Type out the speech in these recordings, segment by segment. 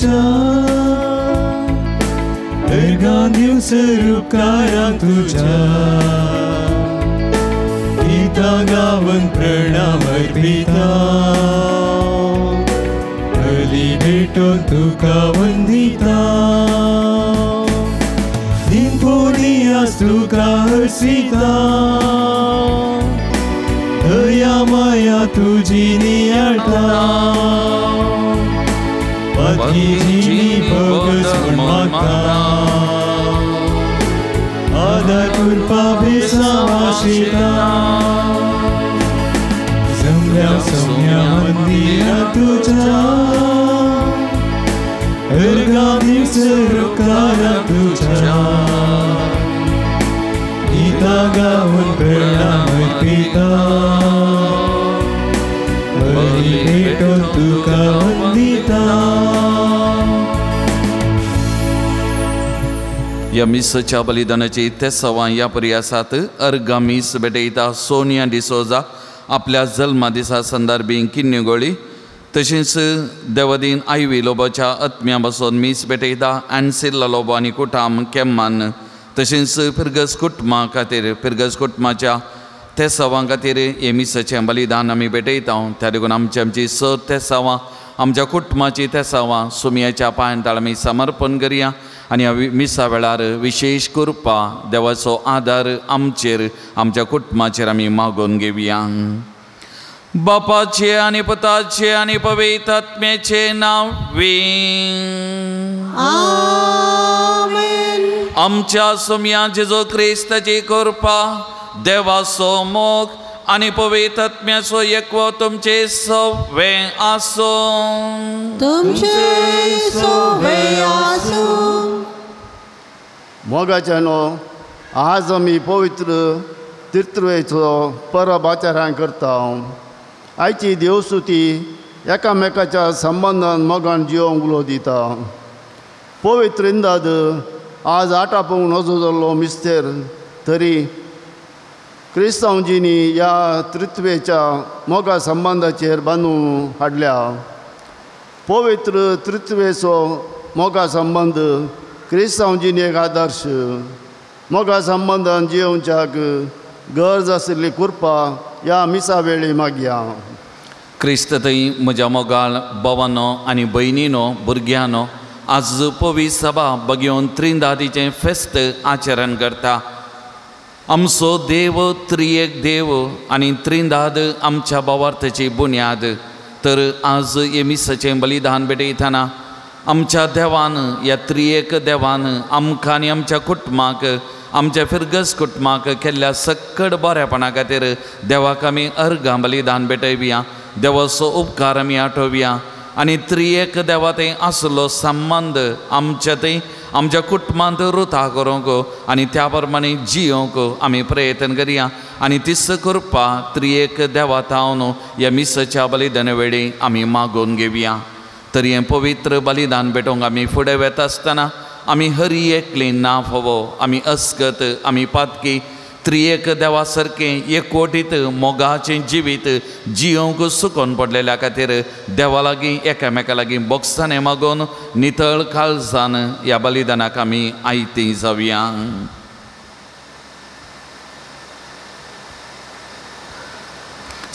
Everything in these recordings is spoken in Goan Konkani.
तुझ्या अर्घां दिवसर उपकारां तुझ्या गीतां गावन प्रणाम अर्पिता बली भेटोवन तुका वंदिता दिनपोनियास तुका हर्षिता दया माया तुझी नियाळटा पातकी जिणी भोगस म्हूण मागता आदार कृपा बेसांव आशिता जमल्या सोम्या मंदिरा तुझ्या अर्घां दिवसर उपकारां तुझ्या गीतां गावन प्रणाम अर्पिता बली भेटोवन तुका वंदिता. ह्या मिसाच्या बलिदानाची तेसावां ह्या परी आसात. अर्घां मीस भेटयता सोनिया डिसोजा आपल्या जल्मा दिसा संदर्भी किन्नी गोळी. तशेंच देवदीन आयवी लोबोच्या आत्म्या बसून मीस भेटयता एन्सिल्ला लोबो आनी कुटाम केम्मान. तशेंच फिरगज कुटुंबा खातीर फिरगज कुटुंबाच्या तेसावां खातीर हे मिसाचें बलिदान आमी भेटयता. त्या देखून आमची आमची स तेसावां आमच्या कुटुंबाची तेसावां सुमयाच्या पांयांताळ आमी समर्पण करया आनी ह्या मिसा वेळार विशेश कृपा देवाचो आदार आमचेर आमच्या कुटुंबाचेर आमी मागोवन घेवया. बापाचे आनी पुताचे आनी पवित्र आत्म्याचे नांव आमेन. आमच्या सुमया जेजू क्रिस्ताची कृपा देवाचो मोग आनी पवित्र आत्म्याचो एकवो तुमचे सवे आसूं. तुमचे सवे आसूं. मोगाच्यानो आज आमी पवित्र तिर्त्वेचो परब आचरण करता. आयची देवस्तुती एकामेकाच्या संबंदान मोगान जिवंक उलो दिता. पवित्र इंदाद आज आटापूंक नजो जाल्लो मिस्तेर तरी क्रिस्तांव जिणी ह्या त्रित्वेच्या मोगा संबंदाचेर बांदून हाडल्या. पवित्र त्रित्वेचो मोगा संबंद क्रिस्तांव जिणेक आदर्श. मोगा संबंदान जियोवच्याक गरज आशिल्ली कृपा ह्या मिसा वेळी मागया. क्रिस्त थंय म्हज्या मोगाळ भावानो आनी भयणीनो भुरग्यांनो आज पवित्र सभा बगेवन त्रिंदादीचें फेस्त आचरण करता. आमचो देव त्रियेक देव आनी त्रिंदाद आमच्या भावार्थाची बुन्याद. तर आज हे मिसाचें बलिदान भेटयतना आमच्या देवान ह्या त्रियेक देवान आमकां आनी आमच्या कुटुंबाक आमच्या फिरगज कुटुंबाक केल्ल्या सक्कड बरेपणा खातीर देवाक आमी अर्घां बलिदान भेटोवया. देवाचो उपकार आमी आठोवया आनी त्रियेक देवा थंय आसलो संबंद आमच्या थंय आमच्या कुटुंबांत रुता करूंक आनी त्या प्रमाणे जियोंक आमी प्रयत्न करया आनी तीच कृपा त्रियेक देवा थावन ह्या मिसाच्या बलिदाना वेळी आमी मागोवन घेवया. तर हें पवित्र बलिदान भेटोवंक आमी फुडें वेता आसतना आमी हरी एकली ना फावो आमी अस्कत आमी पातकी त्रियेक देवा सारकें एकवटीत मोगाचें जिवीत जियोंक सुकोन पडलेल्या खातीर देवा लागीं एकामेका लागीं बोगसाणें मागोवन नितळ काळजान ह्या बलिदानाक आमी आयती जावया.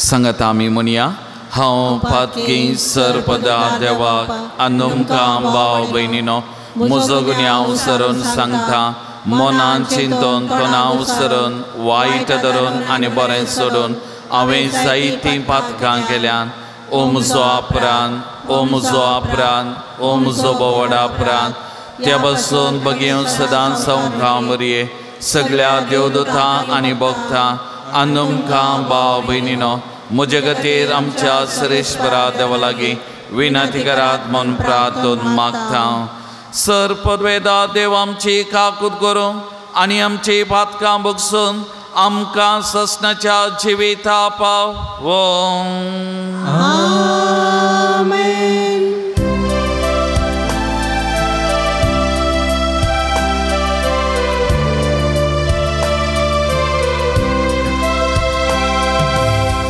सांगात आमी म्हणया. हांव पातकी सर्पदा देवाक आनी भाव भयणीनो म्हजो गुन्यांव सरून सांगता. मनान चिंतून तणाव सरून वायट धरून आनी बरें सोडून हांवें जायतीं पातकां केल्यान. ओ म्हजो अपरान, ओ म्हजो अपरान, ओ म्हजो बोवडा अपरान त्या बसून बगेवन सदांच संवकां मरये सगळ्या देवदूतां आनी भक्तां आनी भाव भयणीनो म्हजे खातीर आमच्या श्रेश्वरा देवा लागीं विनंती करात म्हूण प्रार्थून मागता. सर पदवेदा देव आमची काकूत करूं आनी आमची पातकां भोगसून आमकां ससनाच्या जिविता पावों. आमेन.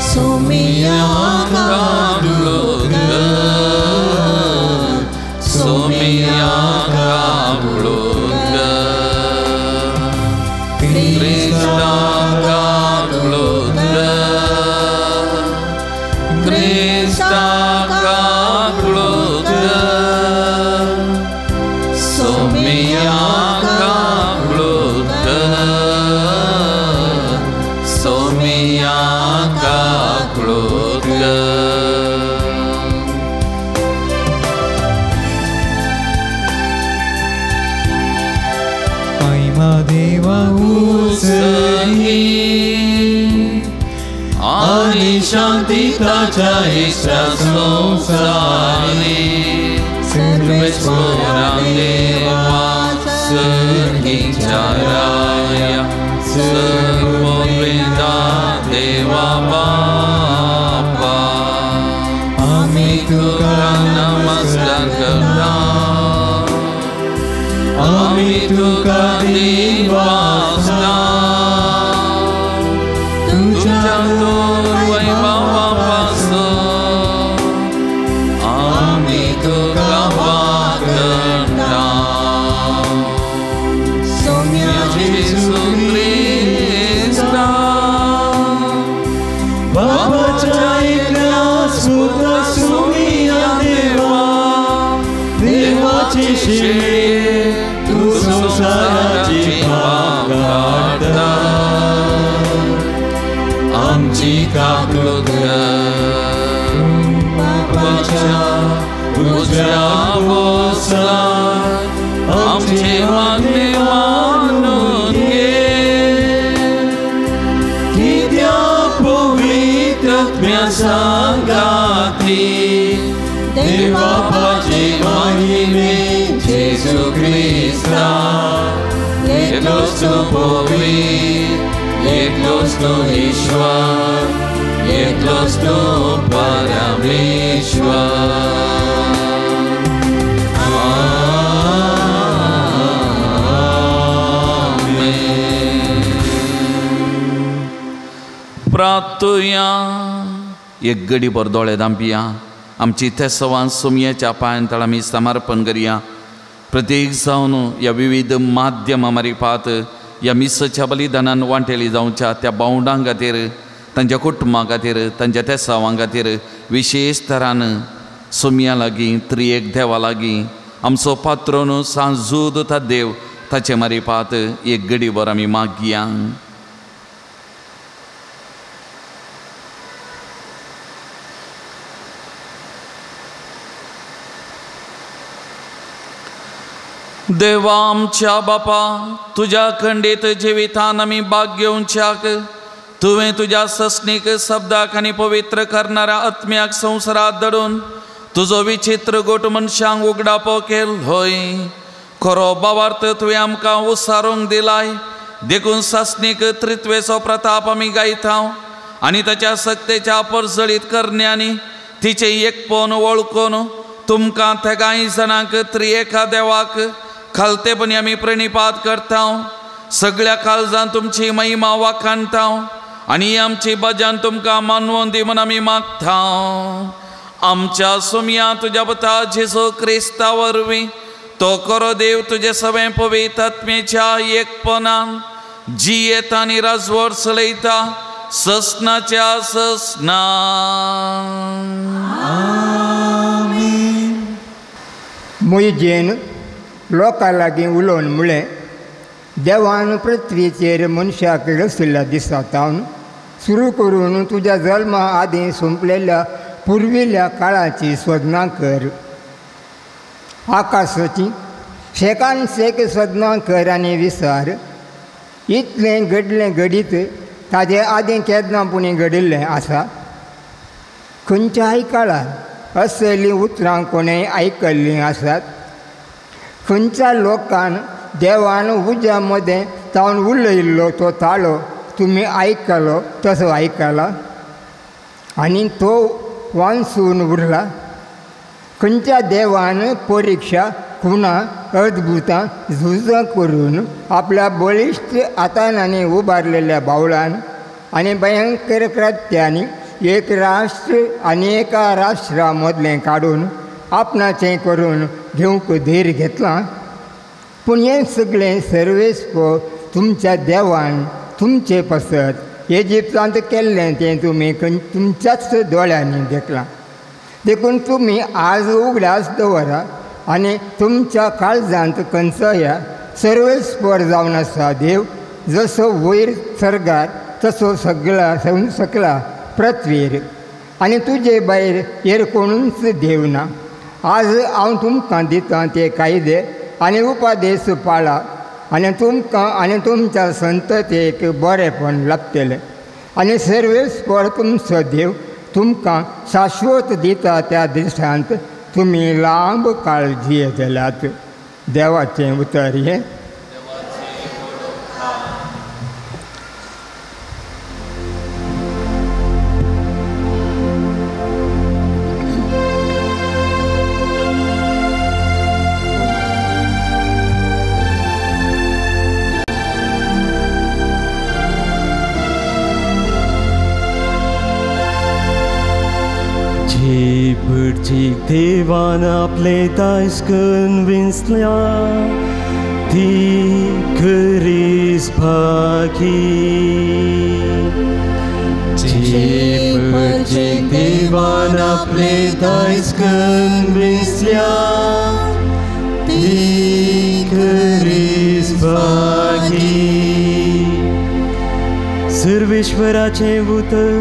Somiya सोमिया काकळूत कर, क्रिस्ता काकळूत कर, क्रिस्ता काकळूत कर, सोमिया काकळूत कर, सोमिया काकळूत कर. देवा उसरी आनी शांती ताच्या इश्टा संवसारी सर्वेश्वरा देवा सर्गीच्या राया सर्ववेदा देवा बापा आमी तुका नमस्कार करता, आमी तुका दिनवासता, तुझ्या वैभवा पासून आमी तुका वाकडता. सोम्या जेजू क्रिस्ता बाबाच्या एकल्या सुता सोमिया देवा, देवाची शिळे तू संसाराची पाप काडटा, आमची काकळूत कर, बापाच्या उजव्या बोसलार आमचे मागणें मानून घे, कित्याक पवित्र आत्म्या सांगाती देवापाचे महिमे जेजू क्रिस्ता, एकलोच तूं पवित्र, एकलोच तूं ईश्वर, एकलोच तूं परमेश्वर. आमेन. प्रार्थुया. एक गडी भर दोळे धांपया, आमची तेसवान सोमयेच्या पांयां तळा आमी समर्पण करया. प्रत्येक जावन ह्या विविध माध्यमां मारिफात ह्या मिसाच्या बलिदानान वांटेली जावच्या त्या भावंडां खातीर, तांच्या कुटुंबां खातीर, तांच्या तेसावां खातीर विशेश तरान सोमया लागीं, त्रियेक देवा लागीं आमचो पात्रोन सांजूद देव ताचे मारिफात एक गडीभर आमी मागया. देवा आमच्या बापा, तुज्या खंडीत जिवितान आमी भाग घेवच्याक तुवें तुज्या सस्नीक शब्दाक आनी पवित्र करणाऱ्या आत्म्याक संवसारात धाडून तुजो विचित्र गोट मनशांक उगडापो केलोय. खरो भावार्थ तुवें आमकां उसारूंक दिलाय, देखून सासणीक त्रित्वेचो प्रताप आमी गायता आनी ताच्या सक्तेच्या परजळीत करण्यांनी तिचें एकपण वळखून तुमकां तेगांय जाणांक त्रिएका देवाक खालतेपणी आमी प्रणिपात करता. सगळ्या काळजान तुमची महिमा वाखाणता आनी आमची भजन तुमकां मानवून दी म्हूण आमी मागता. आमच्या सुमया तुज्या पुता जेजू क्रिस्ता वरवीं तो खरो देव तुजे सगळें पवित्र आत्मेच्या एकपणान जियेता आनी राजवट चलयता ससनाच्या ससना. मोहिजेन लोकां लागीं उलोवन म्हळें, देवान पृथ्वीचेर मनशाक रचिल्ल्या दिसा सावन सुरू करून तुज्या जल्मा आदीं सोंपलेल्या पुर्विल्ल्या काळाची सोदनां कर. आकाशाची शेकान शेक सोदनां कर आनी विसार. इतलें घडलें घडीत ताजे आदीं केन्ना पुणी घडिल्लें आसा? खंयच्याय काळार असलीं उतरां कोणें आयकल्लीं आसात? खंयच्या लोकान देवान उज्या मदें तावन उलयल्लो तो ताळो तुमी आयकलो तसो आयकला आनी तो वांसून उरला? खंयच्या देवान परिक्षा खुणां अद्भुतां झुजां करून आपल्या बळिश्ट हातान आनी उबारलेल्या बावळान आनी भयंकर कृत्यांनी एक राष्ट्र आनी एका राष्ट्रा मदलें काडून आपणाचें करून घेवंक धीर घेतलां. पूण हें सगळें सर्वेस्पर तुमच्या देवान तुमचे पासत इजिप्तांत केल्लें तें तुमी तुमच्याच दोळ्यांनी देखलां. देखून तुमी आज उगडास दवरा आनी तुमच्या काळजांत कंचया सर्वेस्पर जावन आसा देव जसो वयर सर्गार तसो सगळा सकला पृथ्वीर आनी तुजे भायर हेर कोणूच देव ना. आज हांव तुमकां दितां ते कायदे आनी उपदेश पाळा आनी तुमकां आनी तुमच्या संततेक बरेंपण लाभतलें आनी सर्वेस्पर तुमचो देव तुमकां शाश्वत दिता त्या दिसांत तुमी लांब काळ जियेतल्यात. देवाचें उतर हें. देवान आपले दायज करून विंचल्या ती खरीच भागी. जे देवान आपले दायज करून विंचल्या ती खरीच भागी. सर्वेश्वराचें उतर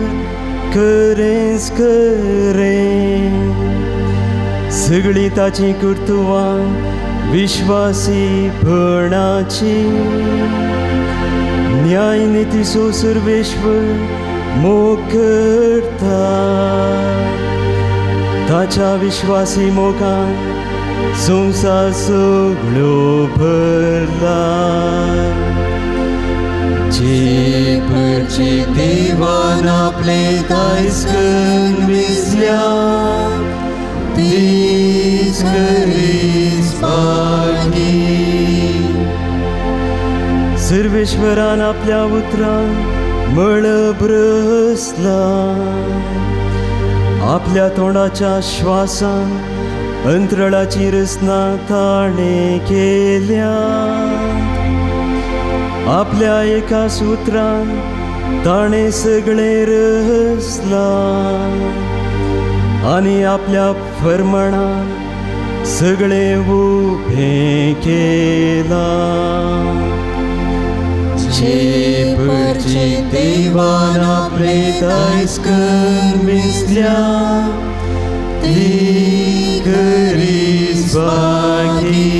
खरेंच खरें सगळीं ताचीं कर्तुवां विश्वासीपणाची. न्याय नितीचो सर्वेश्वर मोग करता ताच्या विश्वासी मोगान संवसार सगळो भरला. जे परचे देवान आपले दायज करून विसल्या तीच खरीच भागी. सर्वेश्वरान आपल्या उतरान मळब रचला आपल्या तोंडाच्या श्वासान अंतराळाची रचना ताणें केल्या. आपल्या एका सुत्रान ताणें सगळें रचलां आनी आपल्या फर्माणान सगळें उबें केलां. जे परचे देवान आपले दायज करून विंचल्या ती खरीच भागी.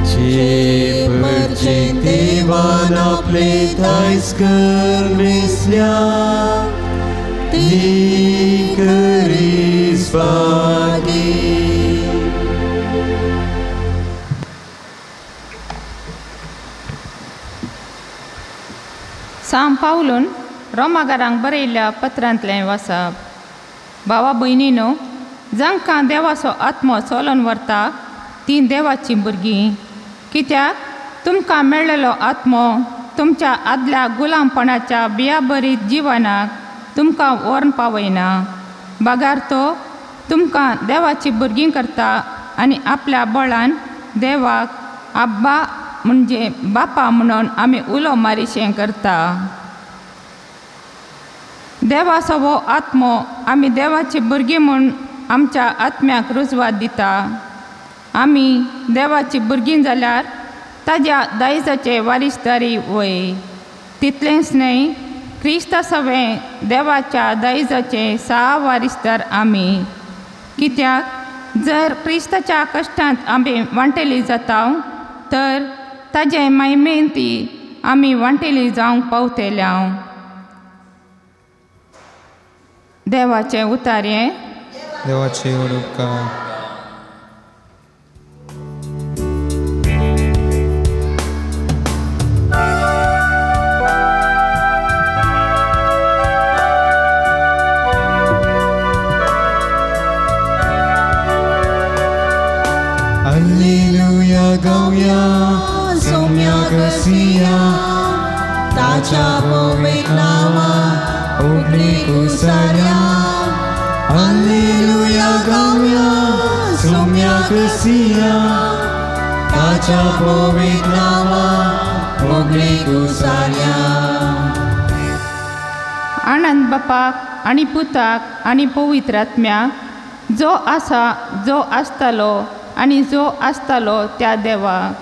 जे परचे देवान आपले दायज करून विंचल्या ती खरीच भागी. सांव पावलून रोमागारांक बरयल्ल्या पत्रांतलें वाचप. भावा भयणीनो, जांकां देवाचो आत्मो चलोवन व्हरता तीं देवाचीं भुरगीं. कित्याक तुमकां मेळ्ळेलो आत्मो तुमच्या आदल्या गुलामपणाच्या बियाबरीत जिवनाक तुमकां व्हरून पावयना, बगार तो तुमकां देवाचीं भुरगीं करता आनी आपल्या बळान देवाक आब्बा म्हणजे बापा म्हणून आमी उलो मारिशें करता. देवाचो हो आत्मो आमी देवाची भुरगीं म्हूण आमच्या आत्म्याक रुजवात दिता. आमी देवाची भुरगीं जाल्यार ताज्या दायजाचे वारिसदारी वय. तितलेंच न्हय, क्रिस्ता सवें देवाच्या दायजाचे 6 वारिसदार आमी. कित्याक जर क्रिस्ताच्या कश्टांत आमी वांटेली जाता तर ताजे मायमेन ती आमी वांटेली जावंक पावतल्या. देवाचें उतारें. देवाचे उपकार. Alleluia gauya Somya Garcia ताच्या पवित्र नांवान उगली कुसाऱ्या Alleluia गावया सोम्या क्रिस्तिया ताच्या पवित्र नांवा होगळी गुसारया. आनंद बापाक आनी पुताक आनी पवित्र आत्म्याक जो आसा जो आसतालो आनी जो आसतालो त्या देवाक.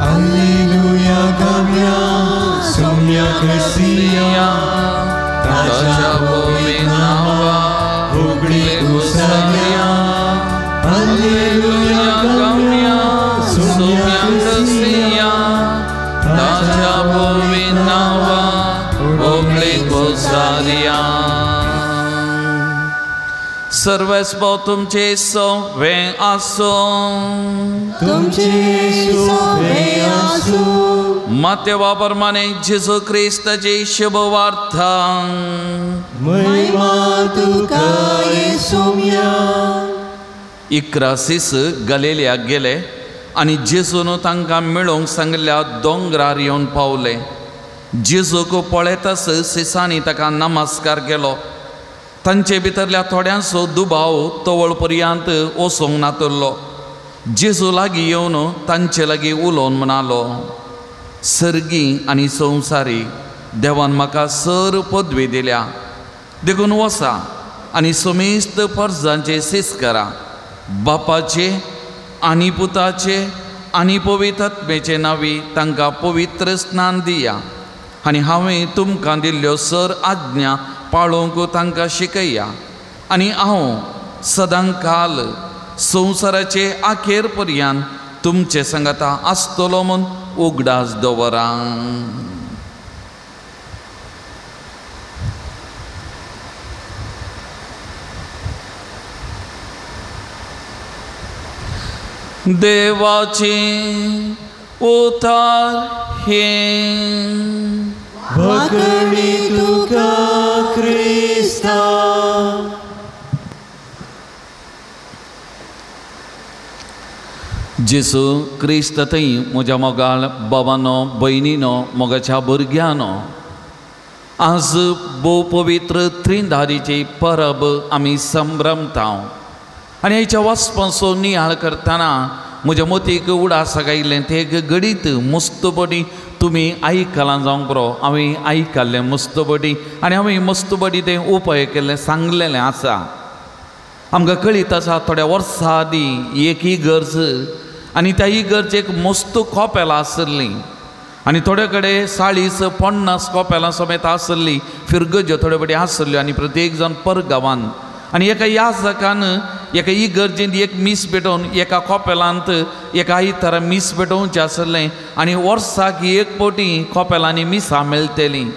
Alleluia गावया सोम्या क्रिस्तिया ताच्या पवित्र नांवा होगळी गुसारया. Alleluia गावया सोम्या क्रिस्तिया ताच्या पवित्र नांवा होगळी गुसारया. सर्वेस्पो तुमचे सोवे आसूं तुमचे सोवे आसूं. मातेवा प्रमाणे जेजू क्रिस्ताची शुभ वार्ता. महिमा तुका येसुम्या. 11 सीस गलिलियाक गेले आनी जेजून तांकां मेळोवंक सांगिल्ल्या दोंगरार येवन पावले. जेजूक पळयताच सिसांनी ताका नमस्कार केलो. तांचे भितरल्या थोड्यांचो दुबाव तवळ पर्यंत वचूंक नातल्लो. जेजू लागीं येवन तांचे लागीं उलोवन म्हणालो, सर्गी आनी संवसारी देवान म्हाका सर पदवी दिल्या, देखून वसा आनी समेस्त परजांचे सीस करा, बापाचे आनी पुताचे आनी पवित्र आत्म्याचे नांवी तांकां पवित्र स्नान दिया आनी हांवें तुमकां दिल्ल्यो सर आज्ञा पाळोवंक तांकां शिकया. आनी हांव सदांकाल संवसाराचे आखेर पर्यंत तुमचे सांगाता आसतलो म्हूण उगडास दवरा. देवाची उतार हें वाकडी तुका क्रिस्ता. जेजू क्रिस्त थंय म्हज्या मोगाळ बाबानो भयणीनो मोगाच्या भुरग्यानो, आज भोव पवित्र त्रिंदारीची परब आमी संभ्रमता आनी हेच्या वाचपाचो नियाळ करतना म्हज्या मतीक उडासाक आयिल्लें तें एक गणीत मुस्तबडी तुमी आयकलां जावंक पुरो. हांवें आयकल्लें मुस्तबडी आनी हांवें मुस्तबडी तें उपाय केल्लें सांगलेलें आसा. आमकां कळीत आसा थोड्या वर्सां आदीं एक इगर्ज आनी त्या इगर्जेक मस्त कोपेलां आसलीं आनी थोडे कडेन 40-50 कोपेलां समेत आसलीं, फिरगज्यो थोड्यो कडेन आसल्यो आनी प्रत्येक जाण परगांवान आनी एका याजकान एका इगर्जेंत एक मीस पेटोवन एका कोपेलांत एका आयतारा मीस पेटोवचें आसलें आनी वर्साक एक फावटी कोपेलांनी मिसां मेळटलीं.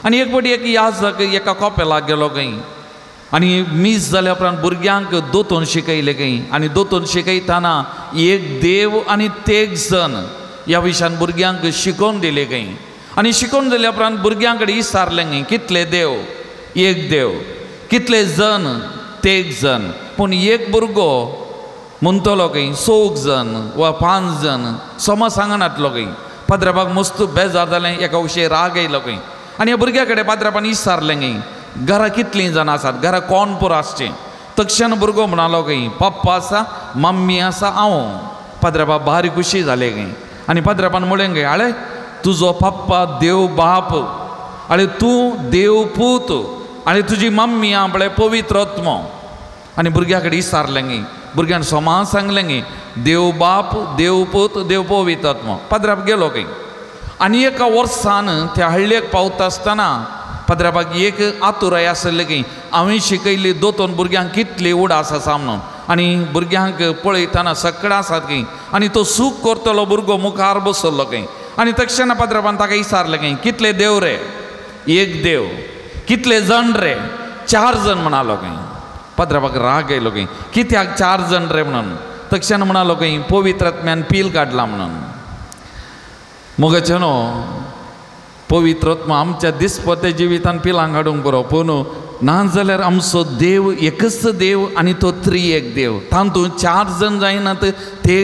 आनी एक फावटी एक याजक एका कोपेलाक गेलो खंय आनी मीस जाल्या उपरांत भुरग्यांक दोतोन शिकयलें खंय आनी दोतोन शिकयतना एक देव आनी तेग जण ह्या विशयान भुरग्यांक शिकोवन दिलें खंय आनी शिकोवन दिल्या उपरांत भुरग्यां कडेन विचारलें खंय कितले देव? एक देव. कितले जण? तेग जण. पूण एक भुरगो म्हणटलो खंय 4 जण वा 5 जण समज सांगनातलो खंय. पाद्राबाक मस्त बेजार जालें, एका विशय राग येयलो खंय आनी ह्या भुरग्या कडेन पाद्राबान विचारलें खंय घरा कितलीं जाणां आसात, घरा कोण पुरो आसचें? तक्षण भुरगो म्हणालो खंय पप्पा आसा, मम्मी आसा, हांव. पाद्राबा भारी खुशी जाले खंय आनी पाद्राबान म्हणलें खंय आळे तुजो पप्पा देव बाप, आळे तूं देव पूत आनी तुजी मम्मी आहा पळय पवित्र आत्मो. आनी भुरग्या कडेन विचारलें खंय, भुरग्यान सोमा सांगलें खंय देव बाप देव पूत देव पवित्र आत्मो. पाद्राब गेलो खंय आनी एका वर्सान त्या हळ्ळेक पावता आसतना पाद्राबाक एक आतुराय आसले की हांवें शिकयल्ली दोतोन भुरग्यांक कितली उडास आसा म्हणून आनी भुरग्यांक पळयतना सगळें आसात खंय आनी तो सूख करतलो भुरगो मुखार बसल्लो खंय आनी तक्षण पाद्राबान ताका विचारलें खंय कितले देव रे? एक देव. कितले जण रे? 4 जण म्हणालो खंय. पाद्राबाक राग येयलो खंय कित्याक 4 जण रे म्हणून. तक्षण म्हणालो खंय पवित्र आत्म्यान पील काडला म्हणून. मोगाचे न्हू पवित्र आत्मा आमच्या दिसपत्या जिवितान पिलांक हाडूंक बरो, पूण ना जाल्यार आमचो देव एकच देव आनी तो त्रिएक देव. तातूंत 4 जण जायनात, ते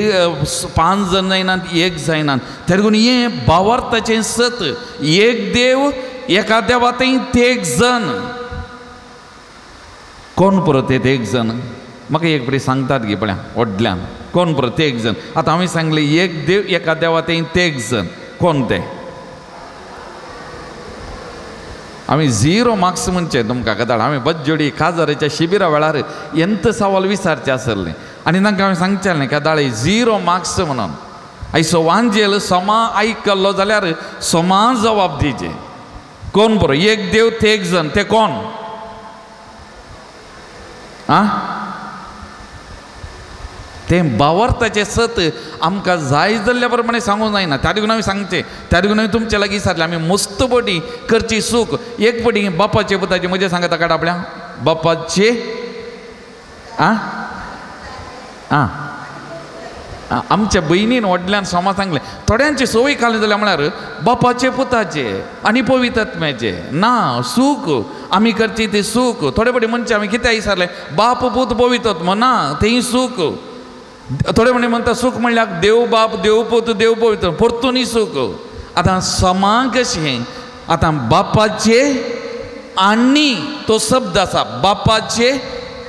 5 जण जायनात, एक जायनात. देखून हें भावार्थाचें सत, एक देव एका देवा थंय तेग जण. कोण पुरो ते तेग जण? म्हाका एक पटी सांगतात गे पळया व्हडल्यान, कोण पुरो तेग जण? आतां हांवें सांगलें एक देव एका देवा थंय तेग जण, कोण ते? आमी 0 मार्क्स म्हणचे तुमकां कदाळ. हांवें बज्जोडी काजाराच्या शिबिरा वेळार एंत सवाल विचारचें आसलें आनी तांकां हांवें सांगचें कदाळे 0 मार्क्स म्हणून. आयचो वांजेल समा आयकल्लो जाल्यार समा जबाब दिवचे. कोण बरो एक देव तेग जण, ते कोण? आं, तें बावरताचें सत आमकां जाय जाल्ल्या प्रमाणे सांगूंक जायना. त्या देखून आमी सांगचें, त्या देखून आमी तुमच्या लागीं विचारलें. आमी मस्त पटी करची सूख एक पटी बापाचे पुताचे म्हजें सांगता काड आपल्या बापाचे आं आं आमच्या भयणीन व्हडल्यान सोमा सांगलें. थोड्यांची संवय घाली जाल्यार म्हळ्यार बापाचे पुताचे आनी पवित्रात्म्याचे ना सूख आमी करची ती सूख. थोडे पटी मनशां आमी कित्याक विचारलें बाप पूत पवित्रात्मो ना तेंय सूख. थोडे म्हणी म्हणटा सूख म्हणल्यार देव बाप देव पूत देव पवित्र परतूनय सूख. आतां समा कशें? आतां बापाचे आनी तो शब्द आसा बापाचे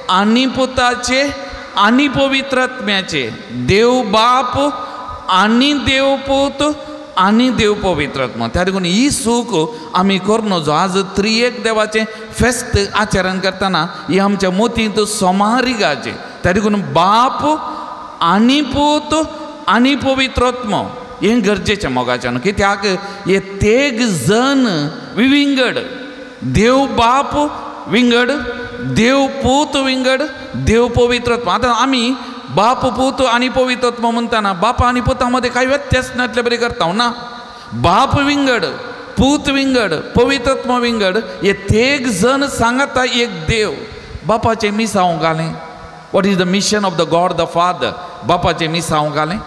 आनी पुताचे आनी पवित्रात्म्याचे. देव बाप आनी देव पूत आनी देव पवित्रात्मा. त्या देखून ही सूख आमी करून जो आज त्रिएक देवाचें फेस्त आचरण करतना ही आमच्या मोतींत सोमारिगाचें. त्या देखून बाप आनी पूत आनी पवित्रात्मो हें गरजेचें मोगाचें. कित्याक हे तेग जण विविंगड, देव बाप विंगड, देव पूत विंगड, देव पवित्रात्मा. आतां आमी बाप पूत आनी पवित्रात्मा म्हणटाना बाप आनी पुता मदें कांय व्यत्यास नासले बरी करता ना. बाप विंगड, पूत विंगड, पवित्रात्मा विंगड, हे तेग जण सांगता एक देव. बापाचें मिसांव घालें. What is the mission of the God the Father? बापाचें मिसांव घालें.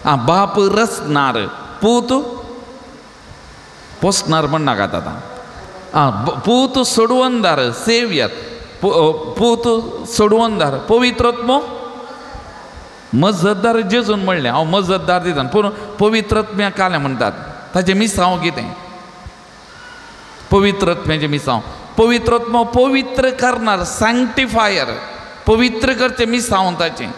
आं, बाप रचणार, पूत पोसणार म्हणनाकात आतां. आं, पूत सोडवणदार, सेवियर, पूत सोडवणदार, पवित्रात्मो मजतदार. जेजून म्हणलें हांव मजतदार दिता, पूण पवित्रात्म्या कालें म्हणटात. ताचें मिसांव कितें? पवित्रात्म्याचें मिसांव. पवित्रात्मो पवित्र करणार, सँक्टिफायर, पवित्र करचें मिसांव ताचें.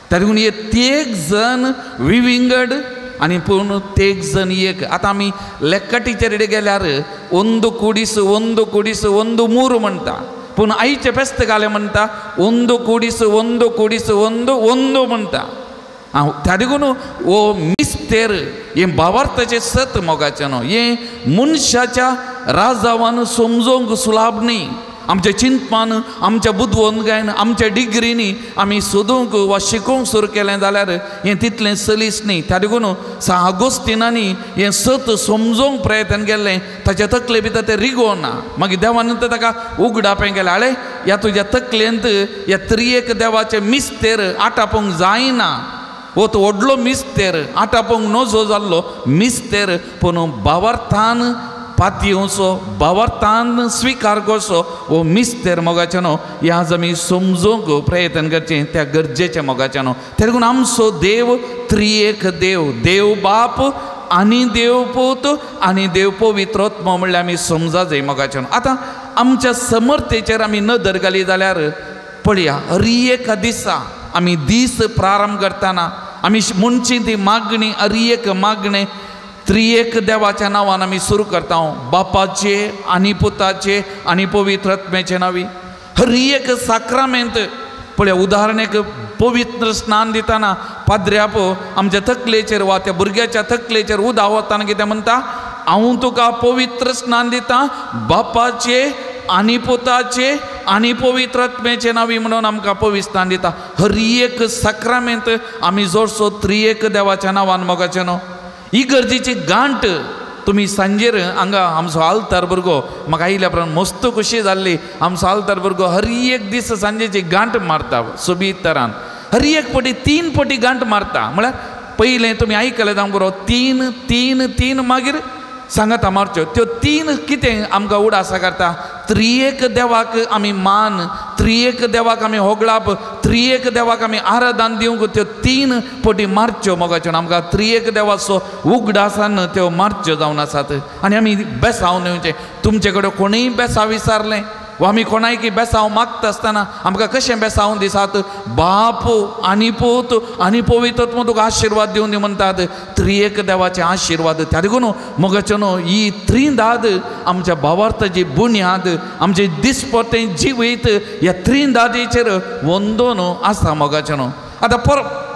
त्या देखून हे तेग जण विविंगड आनी पूण तेग जण एक. आतां आमी लेक्का टिचरीडे गेल्यार 1 ಕೂಡಿಸು 1 ಕೂಡಿಸು 1 3 म्हणटा, पूण आईचें फेस्त घालें म्हणटा 1 ಕೂಡಿಸು 1 ಕೂಡಿಸು 1 1 म्हणटा. आं, त्या देखून हो मिस्तेर हें भावार्थाचें सत मोगाचें न्हू, हें मनशाच्या राजावान समजोंक सुलाभ न्ही. आमच्या चिंतपान, आमच्या बुदवंतकायेन, आमच्या डिग्रीनी आमी सोदूंक वा शिकोवंक सुरू केलें जाल्यार हें तितलें सलीस न्ही. त्या देखून सा आगोस्तिनांनी हें सत समजोवंक प्रयत्न केल्लें, ताच्या तकले भितर तें रिगोना. मागीर देवान तर ताका उगडापें केलें, आळे ह्या तुज्या तकलेंत ह्या त्रिएक देवाचें मिस्तेर आटापूंक जायना. हो तो व्हडलो मिस्तेर आटापूंक नजो जाल्लो मिस्तेर, पूण भावार्थान पातयेवचो, भावार्थान स्विकार करचो हो मिस्तेर मोगाचें न्हू. हें आज आमी समजूंक प्रयत्न करचें त्या गरजेचें मोगाचें न्हू. त्या देखून आमचो देव त्रिएक देव, देव बाप आनी देव पूत आनी देव पवित्रात्मो म्हणल्यार आमी समजा जाय मोगाचें न्हू. आतां आमच्या समर्थेचेर आमी नदर घाली जाल्यार पळया, हर एका दिसा आमी दीस प्रारंभ करतना आमी म्हणची ती मागणी, हर एक मागणें त्रिएक देवाच्या नांवान आमी सुरू करता, बापाचे आनी पुताचे आनी पवित्रात्म्याचे नांवी. हर एक साक्रामेंत पळय, उदाहरणेक पवित्र स्नान दितना पाद्र्याप आमच्या तकलेचेर वा त्या भुरग्याच्या तकलेचेर उदक वतना कितें म्हणटा, हांव तुका पवित्र स्नान दिता बापाचे आनी पुताचे आनी पवित्रात्म्याचे नांवी म्हणून आमकां पवित्र स्नान दिता. हर एक साक्रामेंत आमी जोडसो त्रिएक देवाच्या नांवान मोगाचें न्हू. ही गरजेची गांठ तुमी सांजेर हांगा आमचो आल्तार भुरगो म्हाका आयल्या उपरांत मस्त खोशी जाल्ली. आमचो आल्तार भुरगो हर एक दीस सांजेची गांठ मारता सोबीत तरान, हर एक पटी 3 पटी गांठ मारता. म्हळ्यार पयलें तुमी आयकलें जावंक बरो 3 3 3, मागीर सांगाता मारच्यो त्यो तीन कितें आमकां उडासा करता. त्रियेक देवाक आमी मान, त्रियेक देवाक आमी होगळाप, त्रियेक देवाक आमी आराधन दिवंक त्यो तीन पटी मारच्यो मोगाच्यो. आमकां त्रियेक देवाचो उगडासान त्यो मारच्यो जावन आसात. आनी आमी बेसांव नेवचें. तुमचे कडेन कोणूय बेसांव विचारलें वा आमी कोणायकी बेसांव मागता आसतना आमकां कशें बेसांव दिसात? बाप आनी पूत आनी पवित्र तुका आशिर्वाद दिवन म्हणटात. त्रियेक देवाचे आशिर्वाद. त्या देखून मोगाच्यो न्हू ही त्रिंदाद आमच्या भावार्थाची बुन्याद, आमचे दिसपटें जिवीत ह्या त्रिंदादीचेर वंदोन आसा मोगाच्यो न्हू. आतां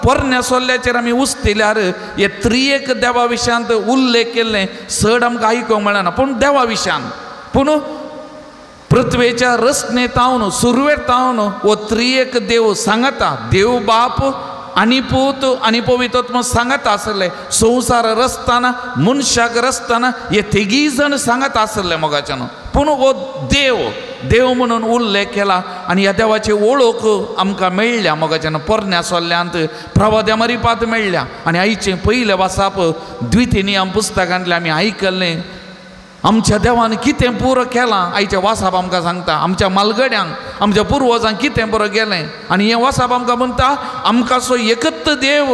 पोरण्या सोल्ल्याचेर आमी उस्तिल्यार हे त्रियेक देवा विशयांत उल्लेख केल्लें चड आमकां आयकूंक मेळना, पूण देवा विशयान पूण पृथ्वेच्या रचने तावन सुरवेर तावन हो त्रियेक देव सांगता. देव बाप आनी पूत आनी पवित्र सांगता आसले. संवसार रचतना मनशाक रचतना हे तेगी जण सांगता आसले मोगाच्यान. पूण हो देव देव म्हणून उल्लेख केला आनी ह्या देवाची वळख आमकां मेळ्ळ्या मोगाच्यान. पोरण्या सोल्ल्यांत प्रवाद्या मरिपात मेळ्ळ्या. आनी आयचें पयलें वासाप द्वितीय नियम पुस्तकांतलें आमी आयकल्लें. आमच्या देवान कितें पुरो केलां आयचें वासाप आमकां सांगता. आमच्या मालगड्यांक आमच्या पुर्वजांक कितें पुरो केलें. आनी हें वासाप आमकां म्हणटा आमकां सो एकच देव,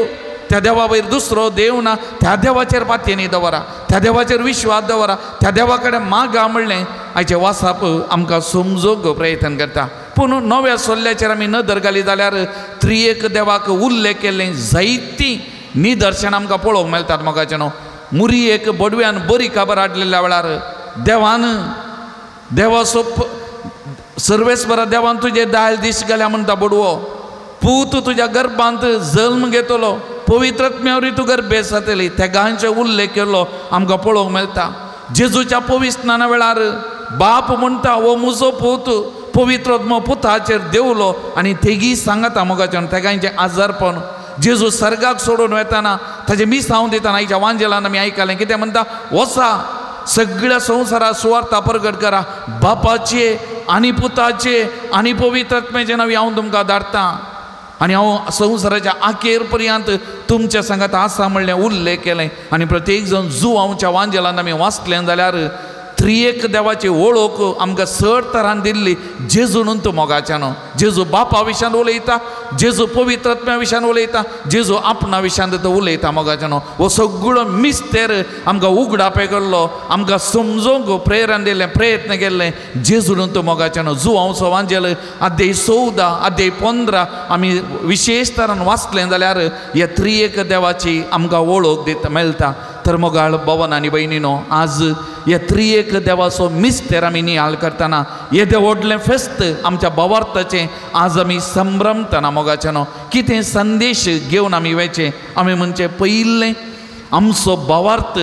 त्या देवा वयर दुसरो देव ना. त्या देवाचेर पातयेनी दवरा, त्या देवाचेर विश्वास दवरा, त्या देवा कडेन मागा म्हणलें आयचें वासाप आमकां समजूंक प्रयत्न करता. पूण नव्या सोल्ल्याचेर आमी नदर घाली जाल्यार त्रियेक देवाक उल्लेख केल्लें जायतीं निदर्शनां आमकां पळोवंक मेळटात मोगाचें न्हू. मुरी एक बडव्यान बरी खबर हाडलेल्या वेळार देवान देवाचो सर्वेस्परा देवान तुजे दायल दीस गेल्या म्हणटा बडवो, पूत तुज्या गर्भांत जल्म घेतलो, पवित्रत्म्यावरी तूं गर्भे जातली. तेगांचे उल्लेख केल्लो आमकां पळोवंक मेळटा. जेजूच्या पविस्नाना वेळार बाप म्हणटा हो म्हजो पूत, पवित्रत्म पुताचेर देवलो आनी तेगी सांगता मोगाच्यान तेगांचें आजारपण. जेजू सर्गाक सोडून वेताना ताजें मिसांव दितना आयच्या वांजेलान आमी आयकलें कितें म्हणटा, वचा सगळ्या संवसारा सुवार्ता परगट करा, बापाचे आनी पुताचे आनी पवित्रत्म्याचें नांव हांव तुमकां धाडटा आनी हांव संवसाराच्या आखेर पर्यंत तुमच्या सांगात आसा म्हणलें उल्लेख केलें. आनी प्रत्येक जण जुवांवच्या वांजेलान आमी वाचलें जाल्यार त्रियेक देवाची वळख आमकां चड तरान दिल्ली जेजू न्हू तो मोगाच्यान. जेजू बापा विशयान उलयता, जेजू पवित्रत्म्या विशयान उलयता, जेजू आपणा विशयान तो उलयता मोगाच्यान. हो सगळो मिस्तेर आमकां उगडापे केल्लो, आमकां समजूंक प्रेरण दिलें, प्रयत्न केल्लें जेजू न्हू तो मोगाच्यान. जुवांवचो वांजेल अध्याय 14 अध्याय 15 आमी विशेश तरान वाचलें जाल्यार ह्या त्रियेक देवाची आमकां वळख दिता मेळटा. तर मोगाळ भवन आनी भयणीनो, आज ह्या त्रियेक देवाचो मिस्तेर आमी नियाळ करतना येदें व्हडलें फेस्त आमच्या भावार्थाचें आज आमी संभ्रमतना मोगाच्यानो कितें संदेश घेवन आमी वयचें. आमी म्हणचें पयलें आमचो भावार्थ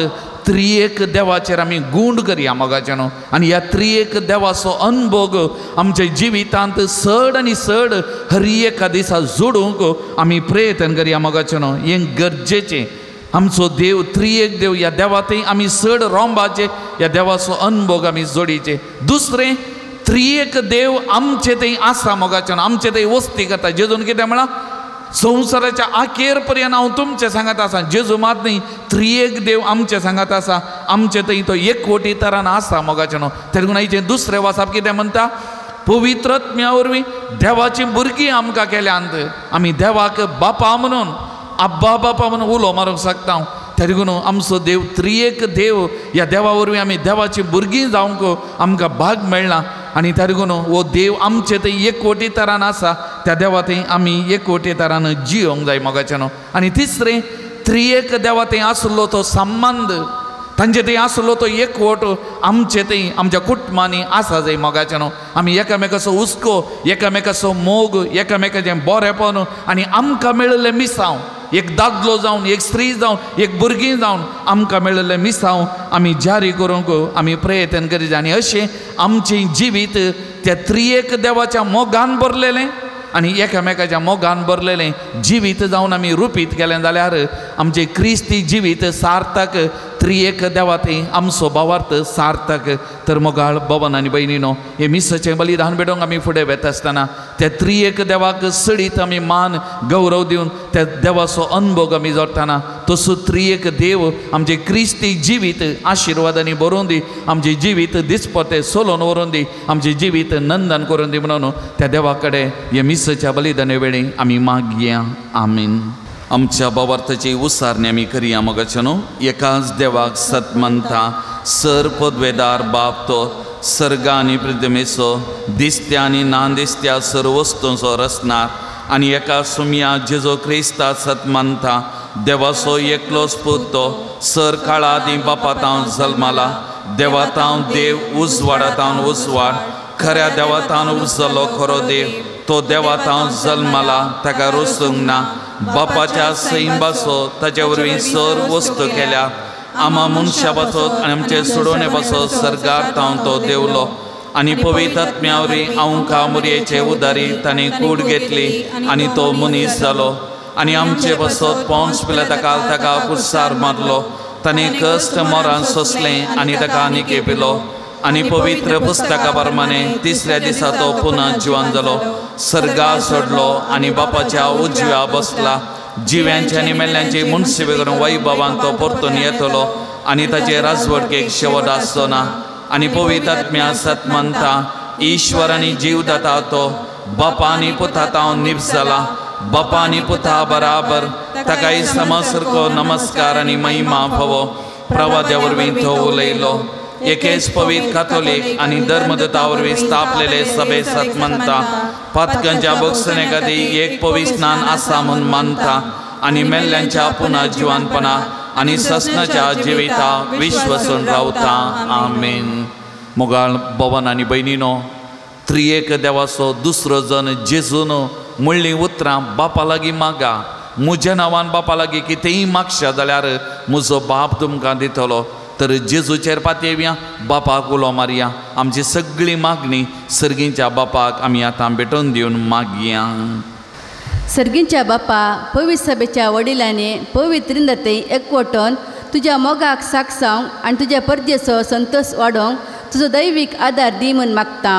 त्रियेक देवाचेर आमी गूंड करया मोगाच्यानो. आनी ह्या त्रियेक देवाचो अनभोग आमच्या जिवितांत चड आनी चड हर एका दिसा जोडूंक आमी प्रयत्न करया मोगाच्यानो. हें गरजेचें. आमचो देव त्रियेक देव, ह्या देवा थंय आमी चड रोंबाचे, ह्या देवाचो अनभोग आमी जोडीचे. दुसरें त्रियेक देव आमचे थंय आसा मोगाच्यान, आमचे थंय वस्ती करता. जेजून कितें म्हळां, संवसाराच्या आखेर पर्यंत हांव तुमचें सांगात आसा. जेजू मात न्ही, त्रियेक देव आमचें सांगात आसा, आमचे थंय तो एकवटी तरान आसा मोगाच्यान. तेन्ना आयचें दुसरें वासाप कितें म्हणटा, पवित्रत्म्या वरवीं देवाचीं भुरगीं आमकां केल्यांत. आमी देवाक बापा म्हणून, आब्बा बापा म्हणून उलो मारूंक शकता. तरी आमचो देव त्रियेक देव, ह्या देवा वरवीं आमी देवाचीं भुरगीं जावंक आमकां भाग मेळ्ळा. आनी तरी हो देव आमचे थंय एकवटी तरान आसा, त्या देवा थंय आमी एकवटी तरान जियोंक जाय मोगाच्यान. आनी तिसरें त्रियेक देवा थंय आसलो तो संबंद, तांचे थंय आसलो तो एकवट आमचे थंय आमच्या कुटुंबांनी आसा जाय मोगाच्यान. आमी एकामेकाचो हुस्को, एकामेकाचो मोग, एकामेकाचें बरेपण आनी आमकां मेळिल्लें मिसांव, एक दादलो जावन, एक स्त्री जावन, एक भुरगीं जावन आमकां मेळिल्लें मिसांव आमी जारी करूंक आमी प्रयत्न करीत. आनी अशें आमचें जिवीत त्या त्रियेक देवाच्या मोगान भरलेलें आनी एकामेकाच्या मोगान भरलेलें जिवीत जावन आमी रुपीत केलें जाल्यार आमचें क्रिस्ती जिवीत सार्थक त्रिएक देवा थंय आमचो भावार्थ सार्थक। तर मोगाळ भवन आनी भयणीनो हे मिसाचें बलिदान भेटोवंक आमी फुडें वेता आसतना त्या त्रिएक देवाक सडीत आमी मान गौरव दिवन त्या देवाचो अनभोग आमी जोडटना तसो त्रिएक देव आमचे क्रिस्ती जिवीत आशिर्वादांनी भरून दी, आमचें जिवीत दिसपते सोलोन व्हरून दी, आमचें जिवीत नंदन करून दी म्हणून त्या देवा कडेन हे मिसाच्या बलिदाना वेळी आमी मागया। आमीन। आमच्या भावार्थाची उसारणी आमी करया मोगाचे न्हू। एकाच देवाक सत मानता, सर पदवेदार बाप तो सर्ग आनी पृथ्वीचो दिसत्या आनी ना दिसत्या सर वस्तूंचो रचणार आनी एका सुमया जेजो क्रिस्ता सत मानता, देवाचो एकलोच पूत तो सर काळा आदीं बापातावन जल्माला, देवातावन देव उजवाडातावन उजवाड, खऱ्या देवातावन उपजलो खरो देव, तो देवातावन जल्माला ताका रोसूंक ना, बापाच्या सैंबाचो ताचे वरवीं सर वस्तू केल्या, आमा मनशा पासत आनी आमचे सोडोवणे पासत सर्गार तावन तो देवलो आनी पवित्र आत्म्या वरवीं आमकां मुरयेचे उदारी ताणें कूड घेतली आनी तो मनीस जालो आनी आमचे पासत पोंस पिलाता ताका कुर्सार मारलो, ताणें कश्ट मरण सोंसलें आनी ताका आनी केपिलो आनी पवित्र पुस्तका प्रमाणे तिसऱ्या दिसा तो पुनः जिवन जालो, सर्गा सोडलो आनी बापाच्या उजव्या बसला, जिव्यांचे आनी मेल्ल्यांची मुनसिबे करून वैभवान तो परतून येतलो आनी ताचे राजवटकेक शेवट आसचो ना। आनी पवित्र आत्म्या सत मानता, ईश्वर आनी जीव दाता तो बापा आनी पुता तावन निप्स जाला, बापा आनी पुता बराबर ताकाय समसारको नमस्कार आनी महिमा फावो। प्रवाद्या वरवीं तो उलयलो। एकेच पवित्र कातोलीक आनी धर्मदूता वरवीं स्थापलेले सभे सत मानता, पातकांच्या भोगसणे खातीर एक पवित्र स्नान आसा म्हूण मानता आनी मेल्ल्यांच्या पुनः जिवानपणा आनी ससनाच्या जिविता विश्वसून रावता। आमेन। मोगाळ भवन आनी भयणीनो, त्रिएक देवाचो दुसरो जन जेजून म्हणलीं उतरां बापा लागीं मागा, म्हज्या नांवान बापा लागीं कितेंय मागशा जाल्यार म्हजो बाप तुमकां दितलो। तर जेजूचेर पातयेवया, बापाक उलो मारया, आमची सगळी मागणी सर्गींच्या बापाक आमी आतां भेटोवन दिवन मागया। सर्गींच्या बापा, पवित्र सभेच्या वडिलांनी पवित्र रिंदते एकवटून तुज्या मोगाक साक्षावंक आनी तुज्या परजेचो संतोश वाडोवंक तुजो दैवीक आदार दी म्हूण मागता।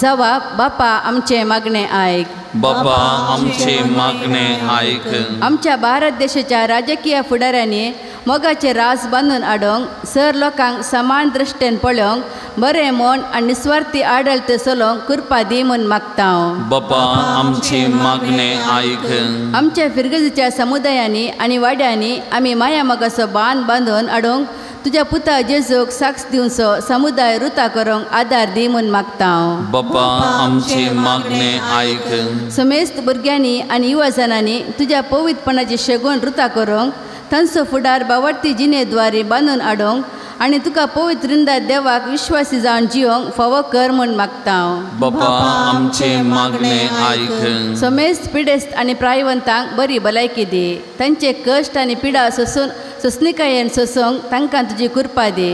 जावा बापा आमचें मागणें आयक। बापा आमचें मागणें आयक। आमच्या भारत देशाच्या राजकीय फुडाऱ्यांनी मोगाचे रास बांदून हाडूंक, सर लोकांक समान दृश्टेन पळोवंक, बरें म्हूण आनी निस्वार्थी आडळते चलोवंक कृपा दी म्हूण मागता। बापा आमचें मागणें आयक। आमच्या फिरगजीच्या समुदायांनी आनी वाड्यांनी आमी माया मोगाचो बांद बांदून हाडूंक तुज्या पुता जेजूक साक्ष दिवचो समुदाय रुता करूंक आदार दी म्हूण मागता। बापा आमचें मागणें आयक। समेस्त भुरग्यांनी आनी युवाजनांनी तुज्या पवित्रपणाची शेगूण रुता करूंक तांचो फुडार बावडती जिणेद्वारे बांदून हाडूंक आनी तुका पवित्र रिंदा देवाक विश्वासी जावन जिवंक फावो कर म्हूण मागता। बापा आमचें मागणें आयक। समेस्त पिडेस्त आनी प्रायवंतांक बरी भलायकी दी, तांचे कश्ट आनी पिडा सोसून सोंसणिकायेन सोसूंक तांकां तुजी कृपा दी,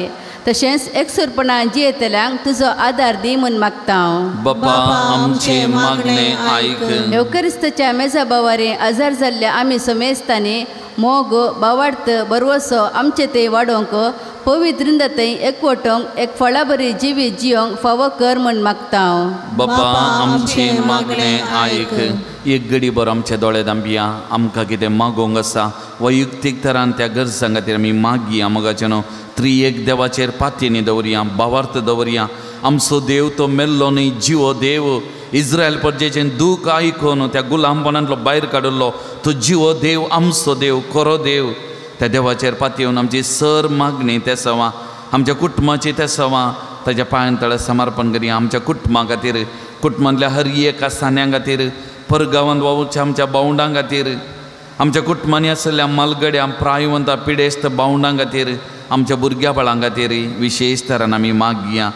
तशेंच एकसुरपणान जियेतल्यांक तुजो आदार दी म्हूण मागता। बापा आमचें मागणें आयक। येवकरिस्ताच्या मेजा बावारी आजार जाल्ल्या आमी समेस्तांनी मोग बावार्थ बरवसो आमचे ते वाडोवंक पवित्र रिंदतय एकवटोवंक एक फळाबरी जिवीत जिवंक फावो कर म्हूण मागता। बापा आमचें मागणें आयक। एक घडी बरो आमचे दोळे दांपया, आमकां कितें मागोवंक आसा वैयक्तीक तरान त्या गरजां खातीर आमी मागया। मोगाचें न्हू त्रिएक देवाचेर पातयेनी दवरया, भावार्थ दवरया। आमचो देव तो मेल्लो न्हय, जिवो देव। इस्रायल परजेचें दूख आयकून त्या गुलामपणांतलो भायर काडिल्लो तो जिवो देव आमचो देव, खरो देव। त्या देवाचेर पातयेवन आमची सर मागणी ते सवां, आमच्या कुटुंबाची ते सवां ताच्या पांयां तळा समर्पण करया। आमच्या कुटुंबा खातीर, कुटुंबांतल्या हर एका सान्यां खातीर, परगांवांत वावुरच्या आमच्या भावंडां खातीर, आमच्या कुटुंबांनी आशिल्ल्या मालगड्या प्रायवंता पिडेस्त भावंडां खातीर, आमच्या भुरग्या बाळां खातीर विशेश तरान आमी मागया।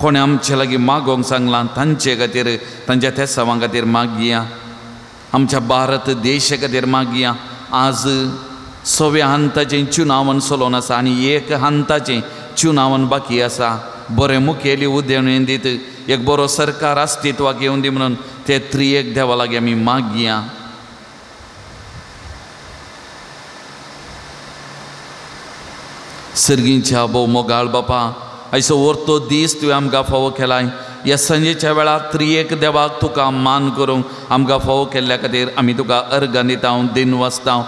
कोणें आमचे लागीं मागोवंक सांगलां तांचे खातीर, तांच्या तेसावां खातीर मागया। आमच्या भारत देशा खातीर मागया। आज सव्या हंताचें चुनावन चलोवन आसा आनी एक हंताचें चुनावन बाकी आसा। बरें मुखेली उदेवन दीत एक बरो सरकार अस्तित्वाक येवन दी म्हणून ते त्रिएक देवा लागीं आमी मागया। सर्गींच्या भोव मोगाळ बापा, आयचो वर्तो दीस तुवें आमकां फावो केलाय. ह्या सांजेच्या वेळार त्रियेक देवाक तुका मान करूंक आमकां फावो केल्ल्या खातीर आमी तुका अर्गां दिता, दिन वाचता.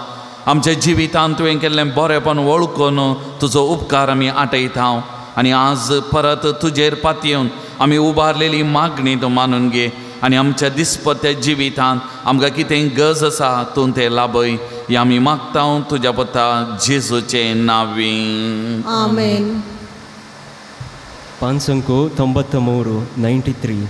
आमच्या जिवितांत तुवें केल्लें बरेंपण वळखून तुजो उपकार आमी आटयता आनी आज परत तुजेर पातयेवन आमी उबारलेली मागणी तूं मानून घे आनी आमच्या दिसपत्या जिवितांत आमकां कितें गरज आसा तूं तें लाभय. हें आमी मागता तुज्या पुता जेजूचें नांवी, आमेन. 593 93.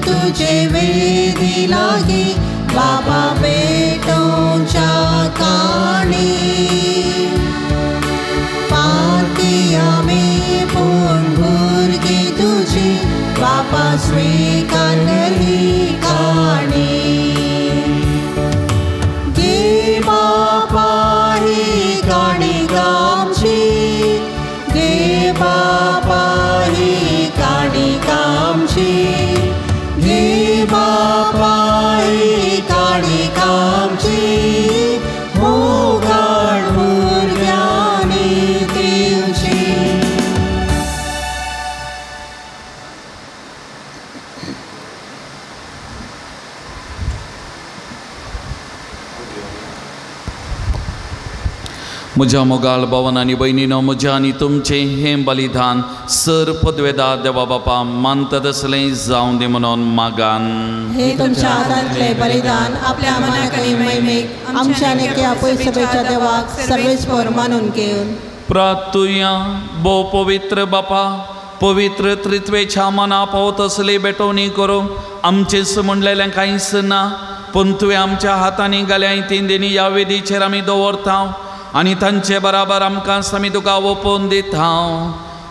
तुझे वेदी लागी बाबा पेटोच्या काणी पाती आमी पूण भुरगी तुझी बापा स्वीकारली काणी. गे बापा ही काणी कामची, गे बापा ही काणी कामची, गे बापा ही काणी कामची, मोगाळ भुरग्यांनी दिवची. म्हज्या मोगाळ भावन आनी भयणीनो, म्हज्या आनी तुमचें हें बलिदान सर पदवेदा देवा बापा मानता तसलें जावं दी म्हणून मागान. हे तुमच्या हातांतलें बलिदान आपल्या मनाक आनी महिमेक आमच्या आनी एका पयसभेच्या देवाक सर्वेस्पर मानून घेवन प्रार्थुया. भोव पवित्र बापा, पवित्र त्रित्वेच्या मना पावत असली भेटवणी करूंक आमचेच म्हणलेलें कांयच ना, पूण तुवें आमच्या हातांनी घाल्या तीन दिनी ह्या वेदीचेर आमी दवरता आनी तांचे बराबर आमकां आमी तुका ओपोवन दिता.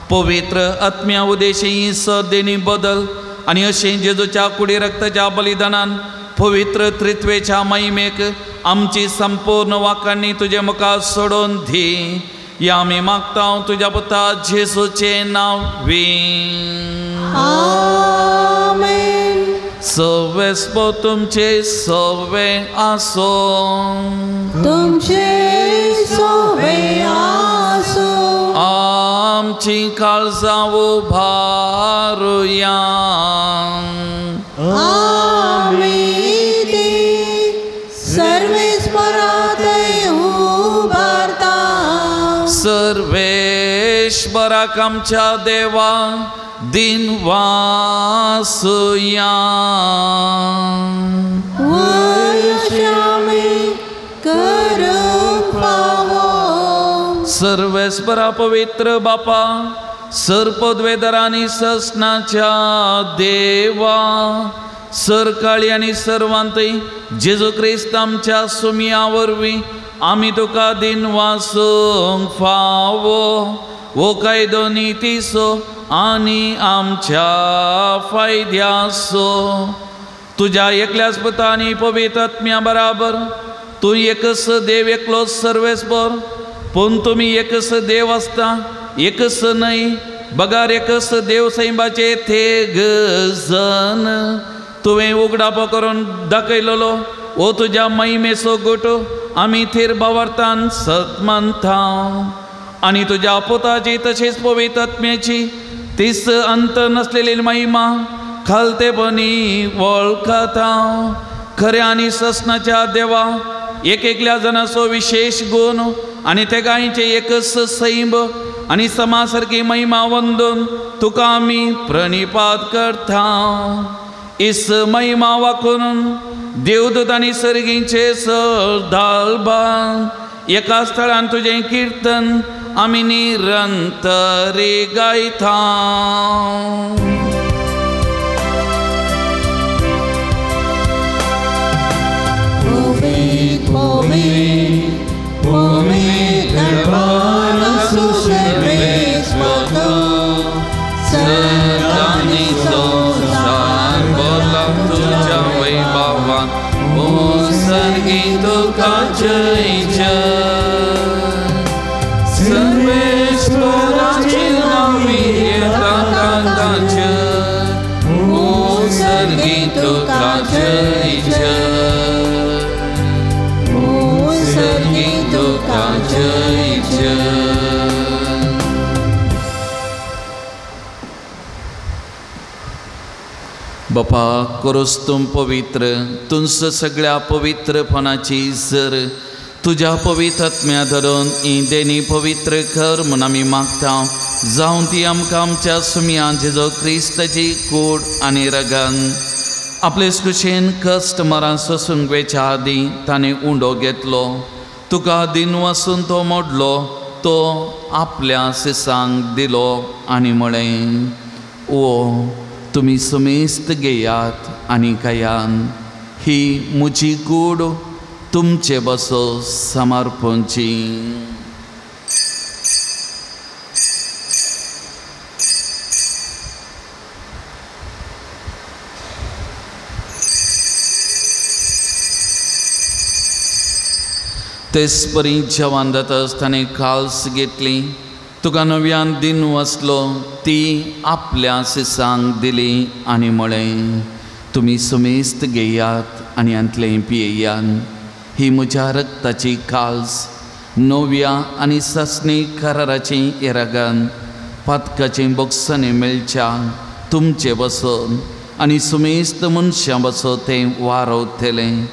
पवित्र आत्म्या उदेशी ही सदेनी बदल आनी अशें जेजूच्या कुडी रक्ताच्या बलिदानान पवित्र त्रित्वेच्या महिमेक आमची संपूर्ण वाखाणी तुजे मुखार सोडून दी. ह्या आमी मागता तुज्या पुता जेजूचें नांव वी. आमेन. सवेस्पो तुमचे सवे आसो, तुमचे सवे आसो. आमची काळजां उबारुया, आमी ती सर्वेस्परांत उबारता. सर्वेश्वराक आमच्या देवा दिन वासुया. वशामी करूंक फावो. सर्वेस्परा पवित्र बापा, सरपदवेदर आनी ससनाच्या देवा, सरकाळी आनी सर्वांतय जेजू क्रिस्त आमच्या सुमया वरवीं आमी तुका दिन वासूंक फावो. वो कायदो नितीचो आनी आमच्या फायद्याचो. तुज्या एकल्याच पुता आनी पवित्र आत्म्या बराबर तूं एकच देव एकलोच सर्वेस्पर, पूण तुमी एकच देव आसता, एकच न्हय बगार एकच देव सैमाचे थेग जन. तुवें उगडापो करून दाखयलेलो वो तुज्या महिमेचो गोटो आमी थीर भावार्थान सत मानता आनी तुज्या पुताची तशेंच पवित्र आत्म्याची तीच अंत नसलेली महिमा खालतेपणी वळखता. खऱ्या आनी ससनाच्या देवा, एक एकल्या जणाचो विशेश गुण आनी ते गायचे एकच सैम आनी समा सारकी महिमा वंदून तुका आमी प्रणिपात करता. इस महिमा वाकून देवदूत आनी सर्गींचे सरदालबान एका स्थळान तुजें किर्तन आमी निरंतरी गायता. तुझ्या वैभवान ओ सर्गी तुका तुका जय जय. सर्वेश्वराचे नांवी येता ताका जय, ओ सर्गी तुका जय जय, ओ सर्गी तुका जय जय. बापा करोस तूं पवित्र, तुंस सगळ्या पवित्रपणाची जर तुज्या पवित्र आत्म्या धरून ही देणी पवित्र कर म्हूण आमी मागता. जावं ती आमकां आमच्या सुमया जेजो क्रिस्ताची कूड आनी रगन. आपले कुशेन कश्ट मरां सोसूंक वेच्या आदीं ताणें उंडो घेतलो, तुका दिन वासून तो मोडलो, तो आपल्या सिसांक दिलो आनी म्हळें, ओ तुमी समेस्त घेयात आनी खायात, ही म्हजी कूड तुमचे बसो समर्पणची. तेच परी जेवण जाता आसतना काल्स घेतली, तुका नव्यान दिन वसलो, ती आपल्या सिसांक दिली आनी म्हळें, तुमी समेस्त घेयात आनी हांतलें पियेयात, ही म्हज्या रक्ताची काल्स, नव्या आनी सासणी कराराची येरागान, पातकाचें बोगसांनी मेळच्या तुमचे बसोन आनी समेस्त मनशां बसो तें वारवतलें,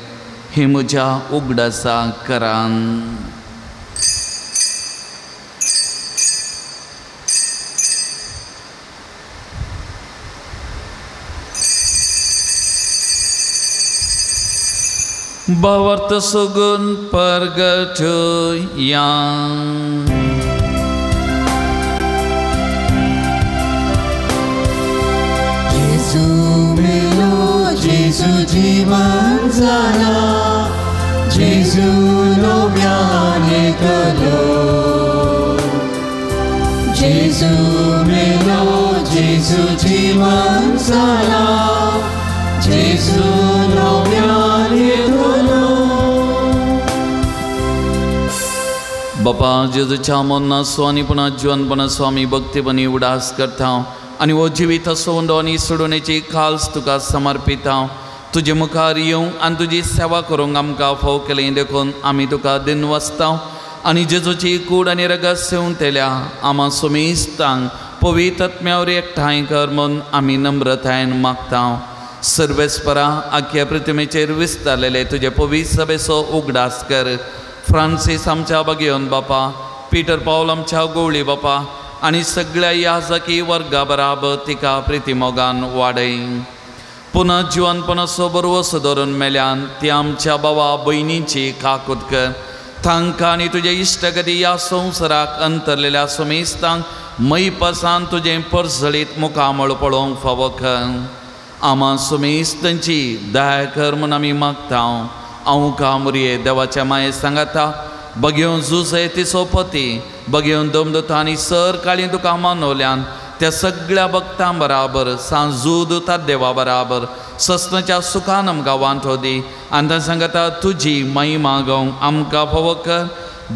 हें म्हज्या उगडासा करान. भावार्थ सगून परगटया. जेजू मेलो, जेजू जीवन जाला, जेजू नव्यान येतलो. जेजू मेलो, जेजू जीवन जाला, जेजू नव्यान येतलो. बापा जेजूच्या मरणाचो आनी पुन्हा जिवनपणाचो आमी भक्तीपणी उडास करता आनी हो जिवीत असो आनी सोडोवणेची खास तुका समर्पिता. तुजे मुखार येवंक आनी तुजी सेवा करूंक आमकां फाव केली देखून आमी तुका दिनवासता आनी जेजूची कूड आनी रगत सेवतेल्या आमा सुमेस्तांक पवित्र आत्म्यावर एकठांय कर म्हूण आमी नम्रतायेन मागता. सर्वेस्परा आख्या प्रतिमेचेर विस्तारलेले तुजे पवित्र सभेचो उगडास कर. फ्रांसीस आमच्या बगेवन बापा, पीटर पावल आमच्या गोवळी बापा आनी सगळ्या याजकी वर्गा बराबर तिका प्रितीमोगान वाडय. पुन्हा जिवनपणाचो बरवसो धरून मेल्यान ती आमच्या बाबा भयणींची काकूत कर. तांकां आनी तुजे इश्टगती ह्या संवसाराक अंतरलेल्या समेस्तांक मैपासान तुजें परजळीत मुखामळ पळोवंक फावो कर. आमा समेस्तांची दया कर म्हूण आमी मागता. हांव कामुरये देवाच्या माये सांगाता बगेवन जुजे तिचो पती बगेवन दमदता आनी सर काळी तुका मानवल्यान त्या सगळ्या भक्तां बराबर सांजूद देवा बराबर सस्नाच्या सुखान आमकां वांटो दी आनी तांकां सांगता तुजी महिमा गावंक आमकां फावो कर.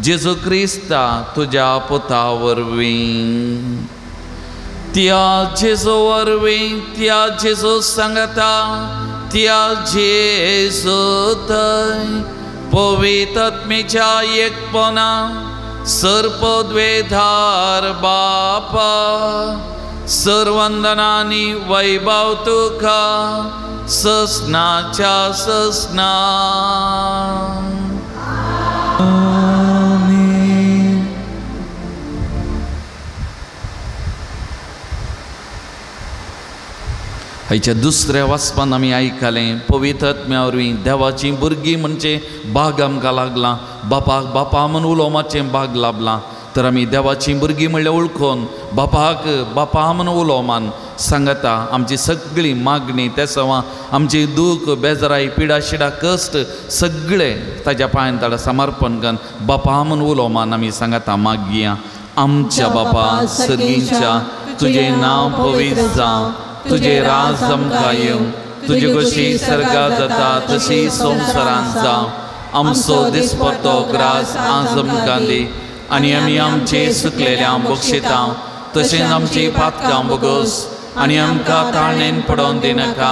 जेजू क्रिस्ता तुज्या पुता वरवीं, त्या जेजू वरवीं, त्या जेजू सांगता, त्या जेजू थंय पवित्र आत्म्याच्या एकपणा सर्पद्वेधार बापा सर्वंदनानी वैभव तुका ससनाच्या ससना. हाच्या दुसऱ्या वाचपान आमी आयकलें पवित्र आत्म्या वरवीं देवाचीं भुरगीं म्हणजे भाग आमकां लागलां, बापाक बापा म्हूण उलोवपाचें भाग लाभलां. तर आमी देवाचीं भुरगीं म्हणल्यार वळखून बापाक बापा म्हूण उलो मान सांगता आमची सगळी मागणी तेसवां आमची दूख बेजराय पिडा शिडा कश्ट सगळे ताज्या पांयान ताडा समर्पण करून बापा म्हूण उलो मान आमी सांगता मागया. आमच्या बापा सगळींच्या तुजें नांव पवित्र जावं, तुजें राज आमकां येवं, तुजी कशी सर्गात जाता तशी संवसारांत जावं. आमचो दिसपट्टो ग्रास आज आमकां दी आनी आमी आमचे सुकलेल्या बक्षिता तशेंच आमची पातकां बोगस आनी आमकां ताळणेन पडोवन दिनाका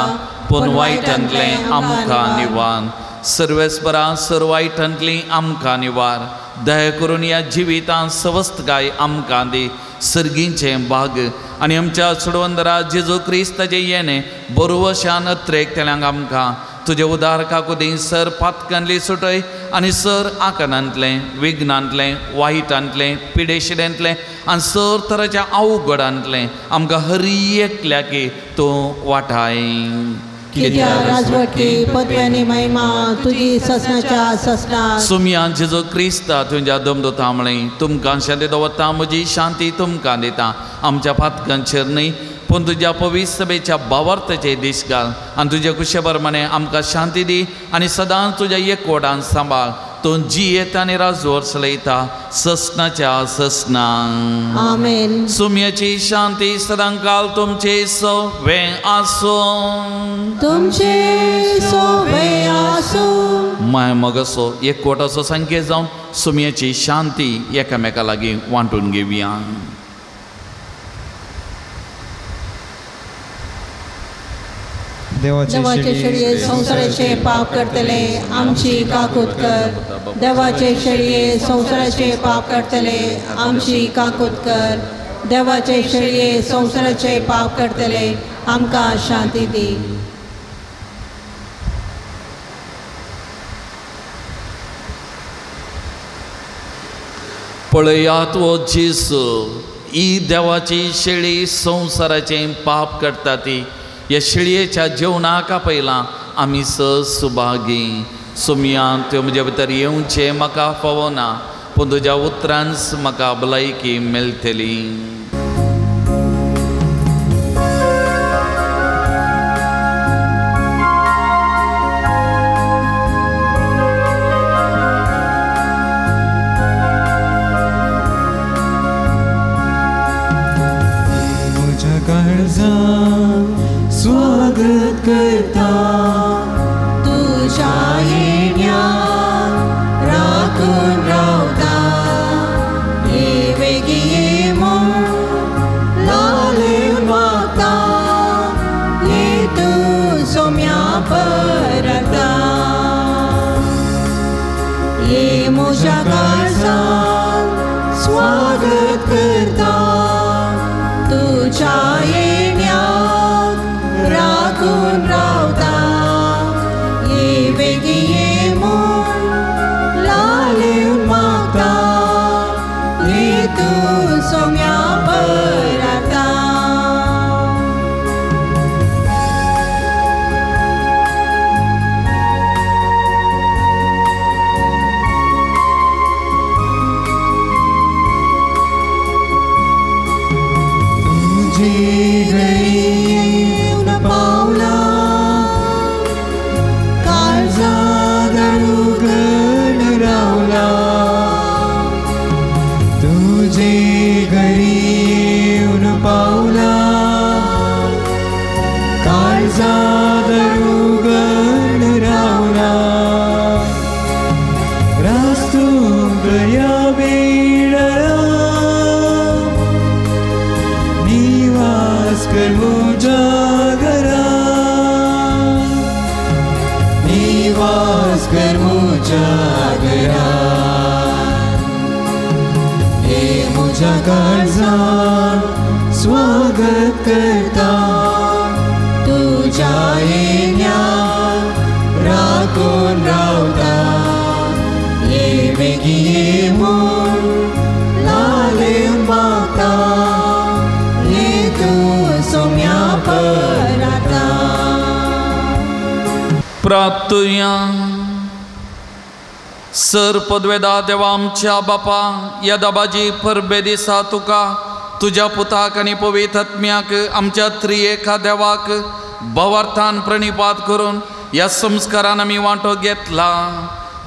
पूण वायटांतलें आमकां निवार. सर्वेस्परा सर वायटांतली आमकां निवार. दया करून ह्या जिवितांत सवस्तकाय आमकां दी सर्गींचें भाग आनी आमच्या सोडवंदरा जेजू क्रिस्ताचें येणें बरोवशान अत्रेकतल्यांक आमकां तुजे उदार काकुदी सर पातकांतली सुटय आनी सर आकारांतलें विघ्नांतलें वायटांतलें पिडेशिड्यांतलें आनी सर तराच्या अवघडांतलें आमकां हरी एकल्याकी तूं वाटाय. सुमया जेजू क्रिस्ता तुज्या दमदोता म्हळें तुमकां शांती दवरता म्हजी शांती तुमकां दिता. आमच्या पातकांचेर न्हय पूण तुज्या पवित्र सभेच्या भावार्थाचे दीस घाल आनी तुज्या कुशे प्रमाणे आमकां शांती दी आनी सदांच तुज्या एकवटान सांबाळ. तूं जियेता आनी राजवर चलयता ससनाच्या ससना. आमेन. सुम्याची शांती सदांकाल तुमचे सवे आसूं. तुमचे सवे आसूं. माय मगसो एकवटाचो संकेत जावन सुम्याची शांती एकामेका लागीं वांटून घेवया. देवाचे शेळये संवसाराचे पाप करतले आमची काकूत कर. देवाचे शेळये संवसाराचे पाप करतले आमची काकूत कर. देवाचे शेळये संवसाराचे पाप करतले आमकां शांती दी. पळयात वो जेजू ही देवाची शेळी संवसाराचें पाप करता ती ह्या शेळयेच्या जेवणाक आपयलां आमी स सुभागी. सुमया त्यो म्हज्या भितर येवचें म्हाका फावना पूण तुज्या उतरांच म्हाका भलायकी मेळटली. म्हज्या काळजांत स्वागत करता तुज्या येण्याक राखून रावता. ये वेगीं ये म्हूण लालेवन मागता ये तूं सोम्या परता. ये म्हज्या काळजांत स्वागत करता तुज्या येण्याक राखून रावता. ये वेगीं ये म्हूण लालेवन मागता ये तूं सोम्या परता. तुजी घरी येवन पावला काळजांत उगड रावला. तुजे घरी येवन पावला काळजांत उगड रावला. रास्तू दर्या मेळ्ळा निवास कर म्हज्या घरा. निवास कर म्हज्या घरा. हे म्हज्या काळजांत स्वागत करता तुज्या येण्याक राखून रावता. ये वेगीं ये म्हूण लालेवन मागता ये तूं सोम्या परता. प्रार्थुया. सर पदवेदा देवा आमच्या बापा ह्या दबाजी परबे दिसा तुका तुज्या पुताक आनी पवित्र आत्म्याक आमच्या त्रिएका देवाक भावार्थान प्रणिपात करून ह्या संस्कारान आमी वांटो घेतला.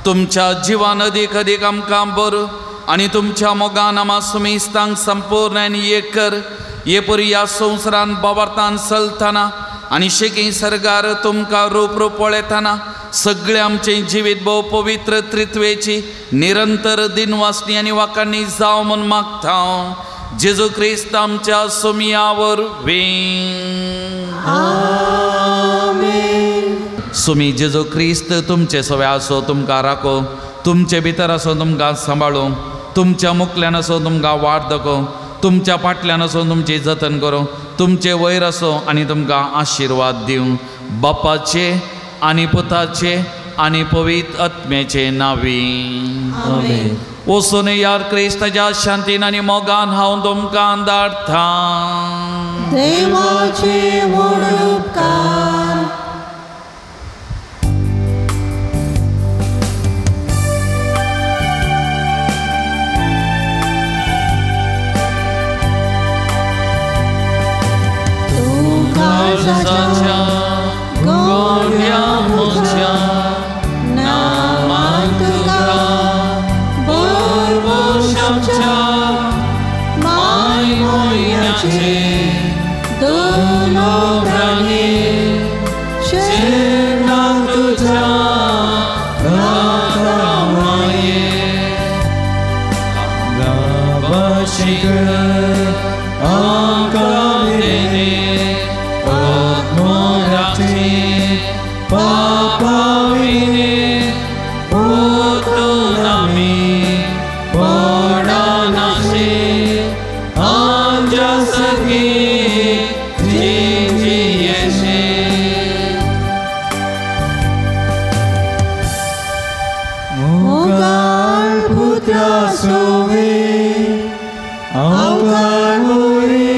तुमच्या जिवान अदीक अदीक आमकां बरो आनी तुमच्या मोगान आमा सुमेस्तांक संपूर्ण आनी एक कर. हे परी ह्या संवसारान भावार्थान चलतना आनी शेकी सरकार तुमकां रूप रूप पळयतना सगळे आमचें जिवीत भोव पवित्र त्रित्वेची निरंतर दिनवासनी आनी वाकांनी जावं म्हूण मागता जेजू क्रिस्त आमच्या सोमिया वरवीं. सुमी जेजू क्रिस्त तुमचे सवे आसो तुमकां राखो, तुमचे भितर आसो तुमकां सांबाळूं, तुमच्या मुखल्यान आसो तुमकां वाट दाखोवं, तुमच्या फाटल्यान आसो तुमची जतन करूं, तुमचे वयर आसो आनी तुमकां आशिर्वाद दिवं. बापाचे आनी पुताचे आनी पवित्र आत्म्याचे नांवी. आमेन. वचून यार क्रिस्ताच्या शांतीन आनी मोगान हांव तुमकां धाडटा. देवाचे व्हड उपकार. काळजाच्या गोड्या म्हज्या नामान तुका भरवशाच्या मायमोयाचे दोलोब्रांनी शेणा तुझ्या रामाये लाभाशिकर आकारे पापाविने पोतनामी पडानाशे आमच्या सगी जिंजियेशे. मोगाळ पुत्रा सोवे आवकार मोरे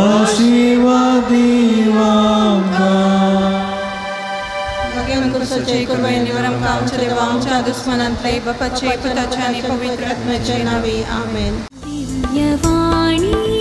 आशीर्वाद दिवांका. आमच्या दुस्मनांतले बापाचे पुताचे आनी पवित्र आत्म्याचे नांवी. आमेन. दिव्यवाणी.